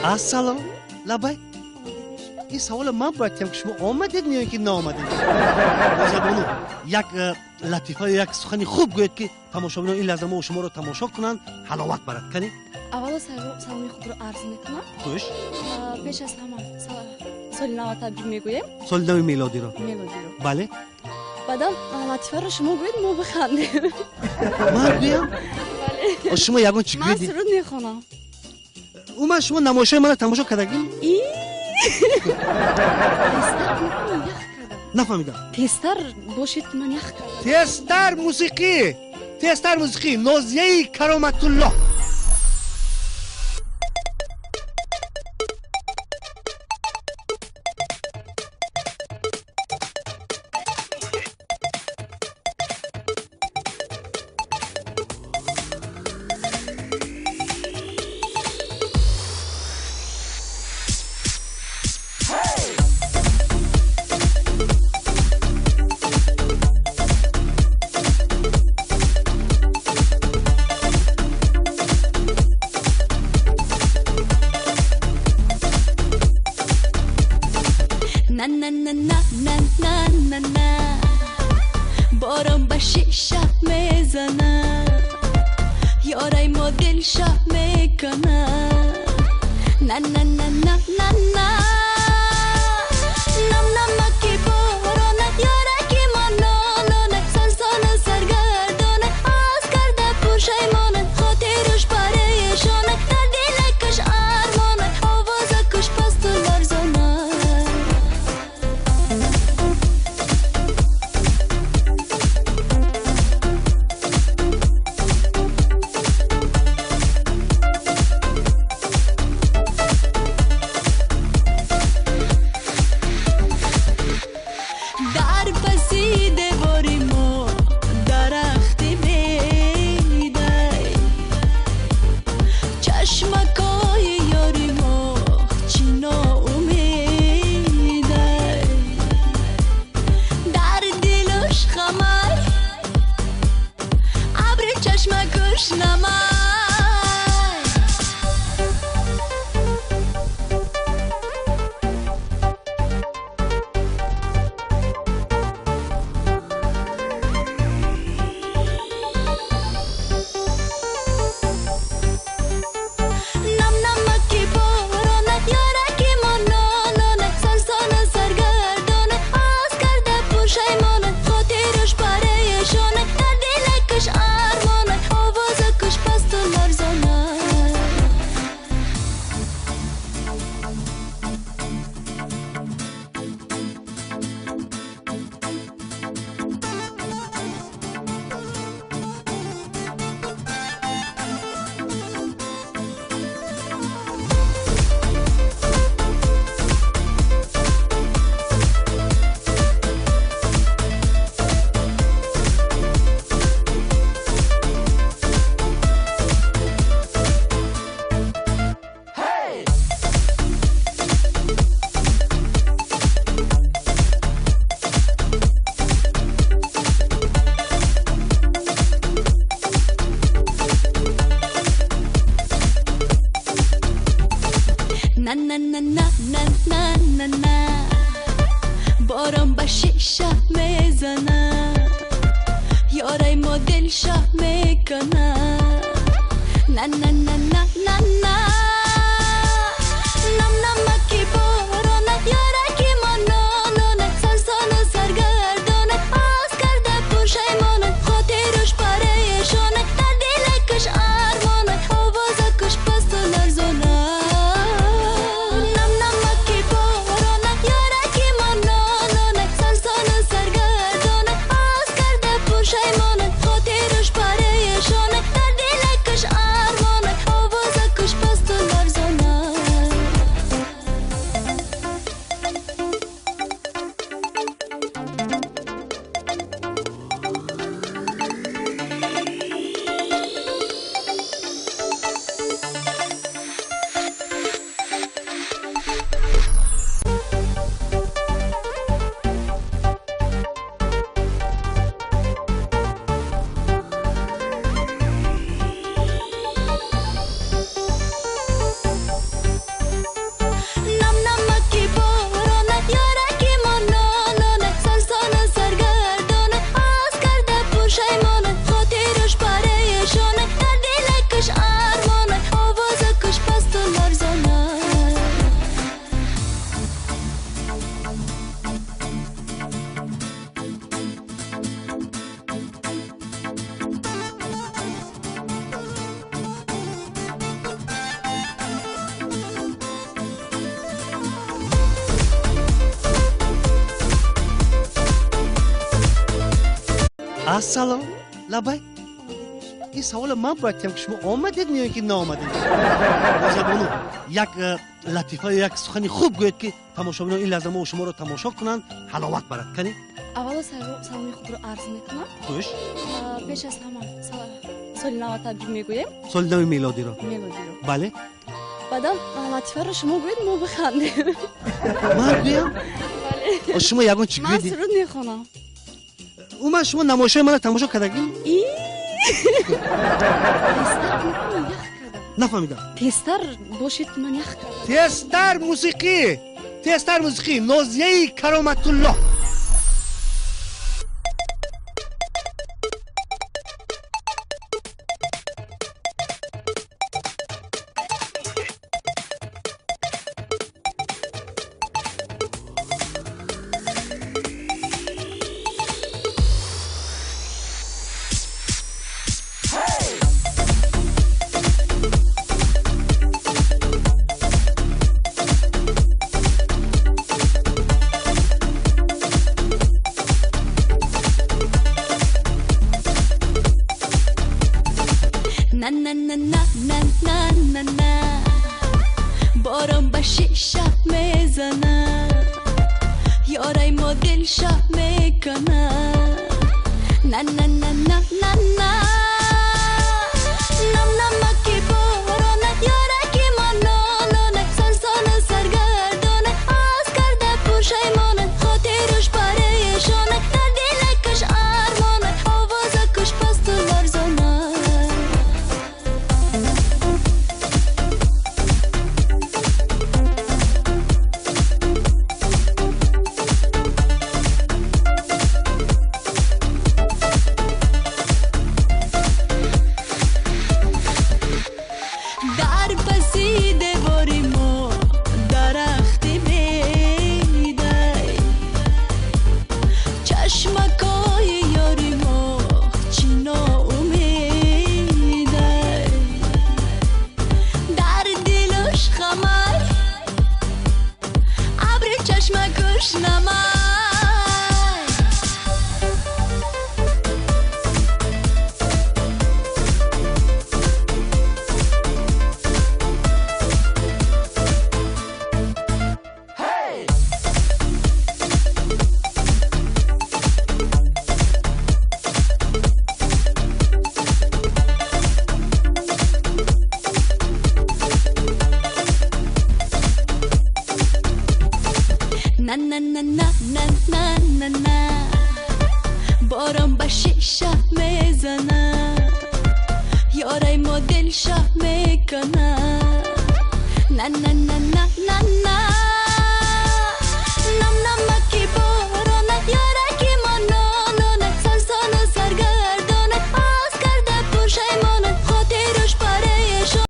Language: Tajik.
Ассалом, лабай. Ин саволро ман бояд тиям, ки шумо омадед ё ин ки наомадед. Нозиябону, як латифа ё як сухани хуб гӯед, ки тамошобинон ин лаҳза мо шуморо тамошо кунанд, ҳаловат барад. Кани? Аввало саломи худро арз мекунам. Хуш. Пеш аз ҳама соли нав табрик мегӯем. Соли нави мелодиро. Мелодиро. Бале. Баъдан латифаро шумо гӯед, мо бихандем. Ман гӯям? Бале. Шумо ягон чӣ Ман гӯедед? Суруд мехонам. Уман шумо намоишои мана тамошо кардагӣ? Нафаҳмидам. Тезтар бошед, ки ман ях кардам. Тезтар мусиқӣ, тезтар мусиқӣ. Нозияи Кароматуллоҳ. На на на на на на на на, борон ба шиша мезанад, ёрай мо дилша мекунад. На на на на на на, нам намаки борона, ёраки мо нонона, сарсона саргардона, аз карда пушаймона, хотируш парешона, дар дилакаш армона, овозакуш пасту ларзона. Дар паси девори мо дарахти бедай, чашмакои ёри мо чӣ ноумедай, дар дилуш хамай абри чашмакуш намай. Нам намаки борона, ёраки мо нонона, сарсона саргардона, аз карда пушаймона, хотируш парешона, дар дилакаш армона, овозакуш пасту ларзона. На на на на на на на на, борон ба шиша мезанад, ёрай мо дилша мекунад. На на на на на на, нам намаки борона, ёраки мо нонона, сарсона саргардона, аз карда пушаймона, хотируш парешона, дар дилакаш армона, овозакуш пасту ларзона. Нам намаки борона, ёраки мо нонона, сарсона саргардона, аз карда пушаймона, хотируш парешона, дар дилакаш армона, овозакуш пасту Ассалом, лабай. Ин саволро ман бояд тиҳам, ки шумо омадед ё ин ки наомадед. Розиябону, як латифа, як сухани хуб гӯед, ки тамошобинон ин лаҳза мо шуморо тамошо кунанд, ҳаловат барад. Кани? Аввало саломи худро арз мекунам. Хуш. Пеш аз ҳама соли нав табрик мегӯем. Соли нави мелодиро. Мелодиро. Бале. Баъдан латифаро шумо гӯед, мо бихандем. Ман гӯям? Бале. Шумо ягон чӣ Ман гӯед? суруд мехонам. Уман шумо намоишҳои маро тамошо кардагӣ? Тезтар ман ях кардам. Нафаҳмидам. Тезтар бошед, ки ман ях кардам. Тезтар мусиқӣ, тезтар мусиқӣ, Нозияи Кароматуллоҳ. На на на на на на на на, борон ба шиша мезанад, ёрай мо дилша мекунад. На на на на на на, нам намаки боронад, ёраки манононад, сарсону саргардонад, аз карда пушаймонад, хотируш парешонад, дар дилакаш армонад, овозакуш пасту ларзонад. Дар паси девори мо дарахти бедай, чашмакои ёри мо чӣ ноумедай, дар дилуш хамай абри чашмакуш намай. На на на на на на на на, борон ба шиша мезанад, ёрай мо дилша мекунад.